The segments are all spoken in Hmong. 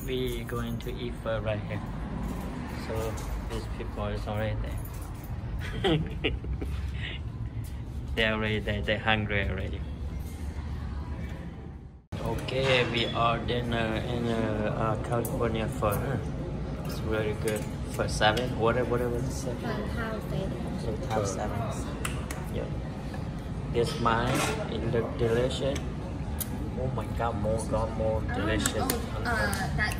We going to eat food right here. So these people is already there. They already there. They're hungry already. Okay, we are dinner in uh, uh, California food. Huh? It's really good. For seven, whatever, whatever it's seven. One pound seven. One pound seven. Yeah. This mine in the delicious. Oh my god, more god, more delicious. Uh, that's that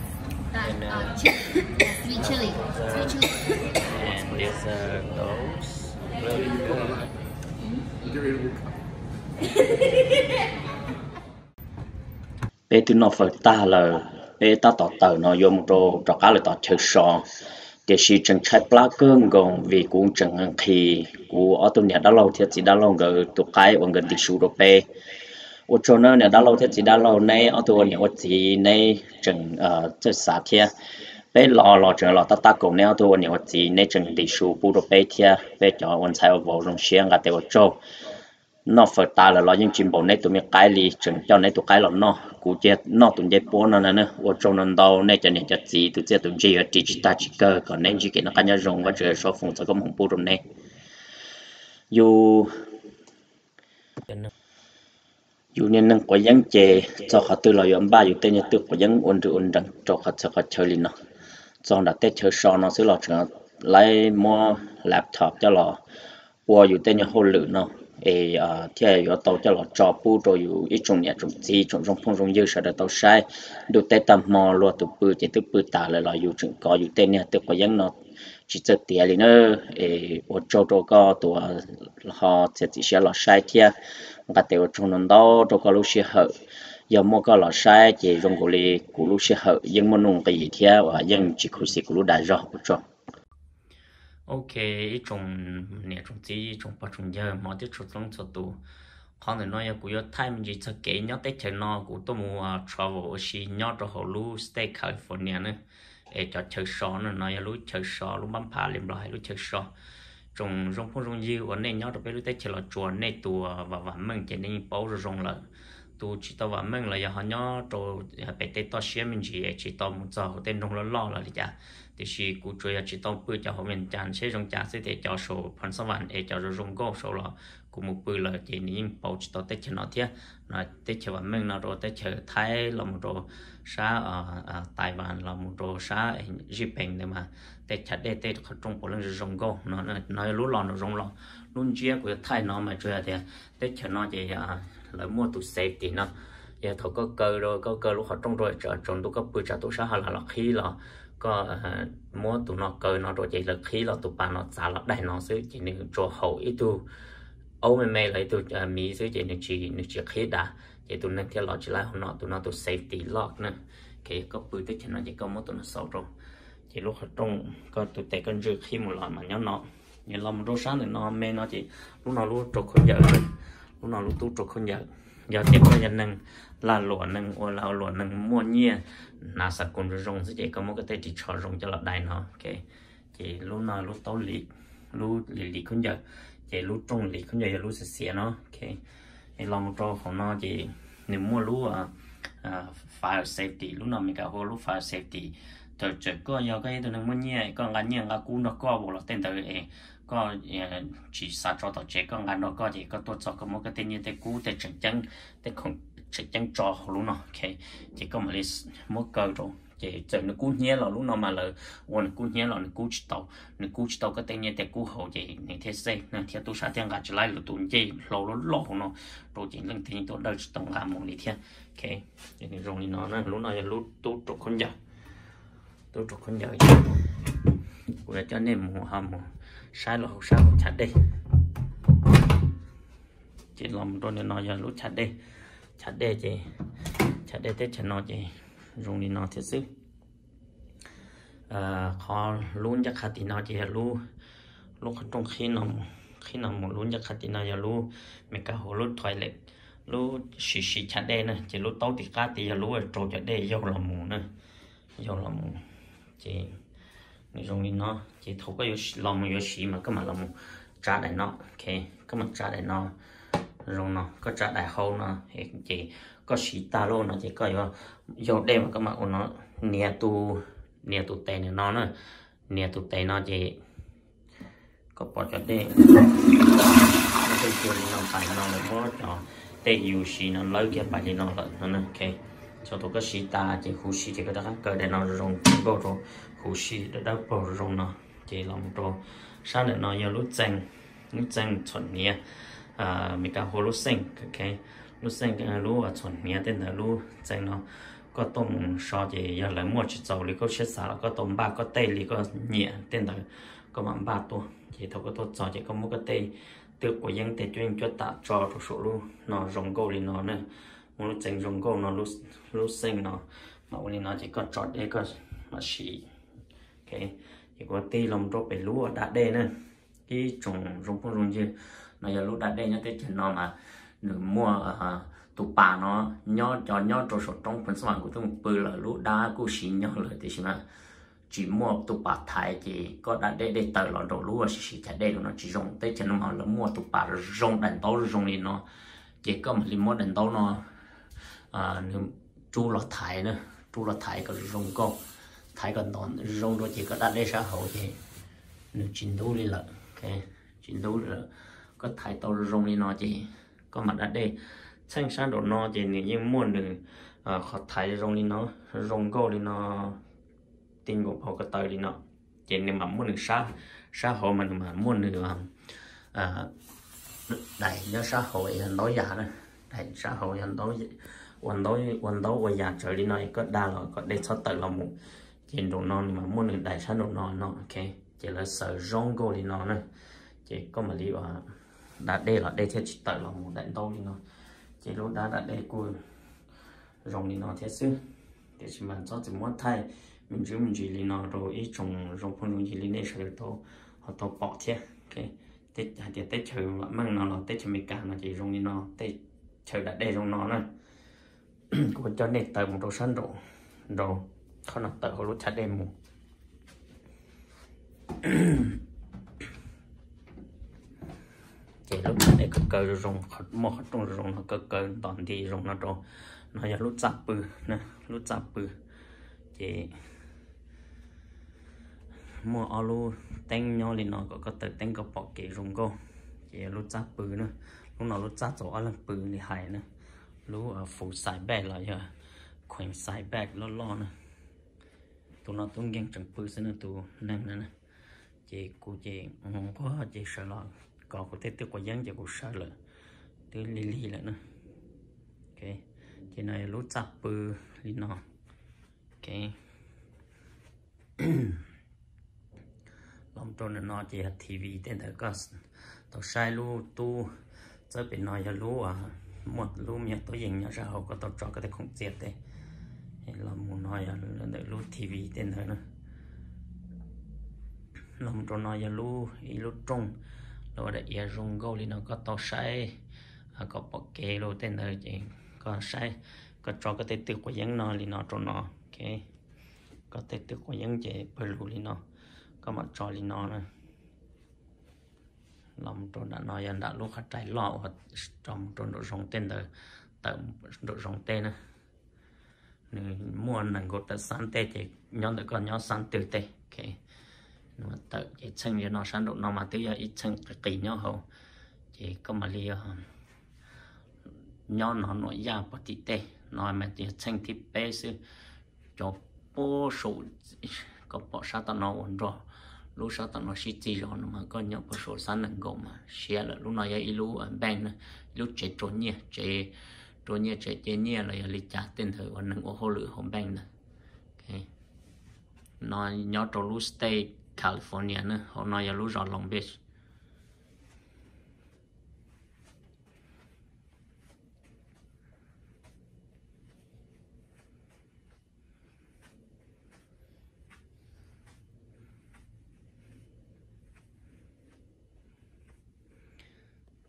And, uh, uh, chicken. Yeah, sweet chili. Sweet chili. And this uh, those really good. Peb twb noj fawm tag lawm, peb tab tom tawm no yuav mus rau rov qab lawm tom chaw so, tiam sis tseem tshaib plab kawg nkaus vim kuv tseem nqhis kuv ob tug niam dab laug thiab txiv dab laug nkawd tus qaib uas nkawd ntim su rau peb. Ua tsaug nawb niam dab laug thiab txiv dab laug, neb ob tug ua niam ua txiv neb tseem txawj xav thiab. Peb los los tseem los tab tab kaum neb ob tug ua niam ua txiv neb tseem ntim su pub rau peb thiab, peb cov ua ntxhais ua vauv zoo siab nqa tes ua tsaug. Noj fawm tas lawm los yeej tsis npaum neb tus me qaib li, tseem coj neb tus qaib los noj, kuv cia noj tus ncej puab no na. Ua tsaug no ntau nej cov niam cov txiv, tus txiaj tus ntsig yuav ris tsis tag tsis kawg, kom neb ntsib kev noj qab nyob zoo, Vajtswv yuav suav foom txog koob hmoov pub rau neb. Yus, yus niag neeg quav yeeb ces txog qhov twg los yuav npaj yus tej niag twj quav yeeb ua nrws ua nrees rau qhov txhia qhov chaw li no. Txog nram tej chaw so no xwb los tseem laib muab laptop coj los ua yus tej niag hauj lwm no, es thiaj yuav tau coj los tso pub rau yus ib tsoom niam tsoom txiv tsoom zoo phooj zoo ywg sawv daws tau saib. Ntuj teb tag hmo luag tus pw ces twb pw tas lawm los yus tseem kov yus tej niag twj quav yeeb no tsis txawj tiav li na. Es ua tsaug rau koj tus ho txiav txim siab los saib thiab, nqa tes ua tsaug no ntau rau koj lub sij hawm. Yog muaj koj los saib ces zoo nkaus li kuv lub sij hawm yeej muaj nuj nqis thiab uas yeej tsis khuv xim kuv lub dag zog. Ua tsaug. Ok, ib tsoom niam tsoom txiv, ib tsoom pog tsoom yawg, hmov thiab tshua txhua leej txhua tus, qhov ntawm no yog kuv yuav thaij me ntsis txog kev nyob teb chaws no, kuv tuaj mus travel ua si nyob rau hauv lub state California na. Es cov chaw so no, no yog lub chaw so, lub npab phav li Nplog hais lub chaw so. Tsoom zoo phooj zoo ywg uas nej nyob rau peb lub teb chaws Los Tsuas, nej tus vam vam meej ces nej yeej paub zoo zoo lawm. Tus tsis tau vam meej los yog ho nyob rau pem tej toj siab me ntsis tsis tau mus txog hauv tej nroog loj loj los li cas, tiam sis kuv tsuas yog tsis tau pw cov hauv Vias Cas seb zoo cas xwb, ces cov saum Phoo Xab Vas es cov zoo zoo nkauj saud los kuv mus pw lawm ces nws yeej pauv tsis tau teb chaws no thiab. No teb chaws vam meej no rau teb chaws Thaib los mus rau sab Taiwan los mus rau sab Zij Pees ntawd mas tej chav dej tej qhov rooj puav leej zoo zoo nkauj no. No yog lub los nraum zoov los, lub ntsiab kuv yuav thaij no mas tsuas yog tias teb chaws no ces lawv muaj tus safety no. Yog thaum koj kaw rau, koj kaw lub qhov rooj rau tsaus ntuj koj pw tsam tub sab ha las los qhib los, koj muab tus no kaw no rau ces lawv qhib los tus pas no txav los daig no xwb ces nws tsuas haum ib tug aub me me los ib tug miv xwb ces nws tsis, nws tsis qhib dav, ces tus neeg thiaj los tsis laib hauv no. Tus no tus safety lock na. Ces yog koj pw teb chaws no ces koj muab tus no xauv rau, ces lub qhov rooj koj tus tes koj ntswj qhib mus los mas nyob no. Los mus rau sab ntawm no me no ces lub no lub rau khaub ncaws, lub no lub tub rau khaub ncaws. Yog tias koj yog neeg lag luam, neeg ua lag luam, neeg muaj nyiaj, hnav xav kus zoo zoo xwb ces koj muab koj tej ris tsho zoo coj los dai no. Ces lub no lub taub lis, lub lis lis khaub ncaws, ces lub rooj lis khaub ncaws yog lub xiav xiav no. Los mus rau hauv no ces nws muaj lub fire safety, lub no Meskas hu lub fire safety. Thaum txawm koj yog koj ib tug neeg muaj nyiaj, koj nqa nyiaj nqa kub nrog koj ua los tej ntawd es koj tsis xav tso tom tsev, koj nqa nrog koj ces koj tuaj txog koj muab koj tej nyiaj tej kub tej tseem ceeb, tej khoom tseem ceeb tso hauv lub no, ces koj mam li muab kaw rau. Ces txawm nws kub hnyiab los lub no mas lawv ua nws kub hnyiab los nws kub tsis tau, nws kub tsis tau koj tej nyiaj tej kub hauv ces nws thiaj safe thiab tub sab thiaj nqa tsis laib lwm tus ncej hlau loj loj hauv no rau ces leej twg yeej tuaj dawj tsis tau nqa mus li thiab. Ces nws zoo li no, lub no yog lub tub rau khaub ncaws, tub rau khaub ncaws. Kuv yuav coj nej mus ho mus saib los hauv sab hauv chav dej. Ces los mus rau ntawm no yog lub chav dej, chav dej ces, chav dej teb chaws no ces zoo li no thiab xwb. Qhov lub ncaj qha tim no ces yog lub, lub qhov rooj qhib no, qhib no mus lub ncaj qha tim no yog lub Meskas hu lub toilet, lub siv siv chav dej na. Ces lub taub tim qab tid yog lub rau cov dej yaug los mus na, yaug los mus. Ces nws zoo li no, ces thaum koj yuav los mus yuav siv mas koj mam los mus tsa daim no, koj mam tsa daim no, zoo no koj tsa daim hau no, ces koj siv tag lawm no ces koj yuav yaug dej mas koj mam ua no, nias tus, nias tus tes ntawm no na, nias tus tes no ces koj pom cov dej, dej cuag li no pais no lawm, muab cov dej yus siv no lawb kiag pais li no lawm no. Txhua tus koj siv tas ces huv si ces koj rov qab kaw daim no zoo zoo nkauj rau huv si dawb dawb paug zoo no. Ces los mus rau sab ntawm no yog lub txee, lub txee txhuam hniav, Meskas hu lub xeej, lub xeej, lub txhuam hniav tej ntawd lub txee no. Koj tuaj mus so ces yog lawv muaj tsis txaus li koj siab xav los koj tau npaj koj tej li koj nyiam tej ntawd, koj mam npaj tuaj. Ces thaum koj tuaj txog ces koj muab koj tej twj quav yeeb tej cuab yeej cuab tam tso rau saum lub no zoo nkauj li no na. Muab lub txee zoo nkauj no, lub xeej no, mam ua li no ces koj tso dej koj mam siv. Ces kuv tig los rau pem lub da dej na. Ib tsoom zoo phooj zoo ywg, no yog lub da dej nyob teb chaws no mas nws muaj tus pas no nyob, cov nyob rau saum roob Phoos Xab Vas kuv twb mus pw lawm, lub dab kuj siv nyob lawm tiam sis mas tsis muaj tus pas thaiv ces koj da dej dej tawm los rau lub sib siv chav dej rau no tsis zoo. Teb chaws no mas lawv muaj tus pas zoo, daim ntaub zoo li no ces koj mam li muab daim ntaub no nws rub los thaiv na, rub los thaiv kom zoo nkauj, thaiv kom ntov zoo dua ces koj da dej sab hauv ces nws tsis ntub li lawm, tsis ntub li lawm. Koj thaiv tau zoo li no ces koj mam da dej. Txheej sab nraum no ces nws yeej muaj nws qhov thaiv zoo li no, zoo nkauj li no, ti nkaus phau ko taw li no. Ces nws mam muaj nws sab, sab hauv mas nws mam muaj nws daim nyob sab hauv yog ntaub yas na, daim sab hauv yog ua ntaub ua yas tsawv li no, koj da los kom dej txhob tawm los mus. Ces nraum no nws mam muaj nws daim sab nraum no no, ces lawv xaws zoo nkauj li no na. Ces koj mam li ua da dej los dej thiaj tsis tawm los mus daim ntaub li no. Ces lub dab da dej kuj zoo li no thiab xwb. Tiam sis mas txhob txwm muab thaij me ntsis me ntsis li no rau ib tsoom zoo phooj zoo ywg li nej sawv daws tau ho tau pom thiab. Hais tias teb chaws vam meej no los teb chaws Amelikas no ces zoo li no, tej chaw da dej zoo no na. Kuv coj nej tawm mus rau sab nraum, nraum qhov no tawm hauv lub chav dej mus. Ces lub chav dej kaw kaw zoo, muaj qhov rooj zoo no kaw kaw ntom nti zoo no rau. No yog lub txaj pw, lub txaj pw. Ces muaj ob lub teeb nyob li no kom koj taws teeb koj pom kev zoo nkauj. Ces yog lub txaj pw na, lub no lub txaj txaus ob leeg pw li hais na. Lub full size bed los yog queen size bed loj loj na. Tus no tub nkeeg tseem pw xwb na, tus neeg na. Ces kuv ces nquag ces sawv los kov kuv tej twj quav yeeb ces kuv sawv lawm, twb lig lig lawm na. Ces no yog lub txaj pw li no. Los rau ntawm no ces yog T V tej ntawd, koj tau saib lub tub txawb pem no yog lub, muaj lub me nyuam tub yees nyob sab hauv koj tau tso koj tej khoom txiaj tej. Los mus no yog ntawm lub T V tej ntawd na. Los mus rau no yog lub, ib lub rooj, lub ua daim iav zoo nkauj li no koj tau saib kom pom kev lub tej ntawd ces koj saib, koj tso koj tej twj quav yeeb no li no rau no. Koj tej twj quav yeeb ces pawg lug li no, koj mam tso li no na. Los mus rau nram no yog nram lub qhov rais loj uas rau mus rau nraum zoov tej ntawd, tawm nraum zoov tej na. Nws muaj nees nkaum tawm xab tej ces nyob ntawm koj nyob xab twg tej. Nws tawm ces txheej li no, sab nraum no mas twb yog ib txheej qis qis nyob hauv, ces koj mam li nyob no nuam yaj pov tim tej. No mas yog txheej thib peb xwb. Cov puag saum, koj pom sab tom no ua nrog, lub sab tom no sib txig zog no mas koj nyob puag saum xab nees nkaum mas siav lawm. Lub no yog ib lub bank na, ib lub tsev rua nyiaj, tsev rua nyiaj, tsev cia nyiaj los yog li cas tej ntawd uas neeg ua hauj lwm hauv bank ntawd. No nyob rau lub state California na, hauv no yog lub zos Long Beach.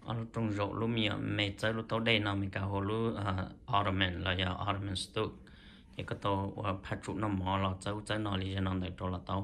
Ob lub rooj zaum, lub me nyuam me txawb lub taub dej no Meskas hu lub ottoman los yog ottoman stool. Ces koj tau ua phaj tsum noj mov los txawb ub txawb no li no ntawd rau los tau.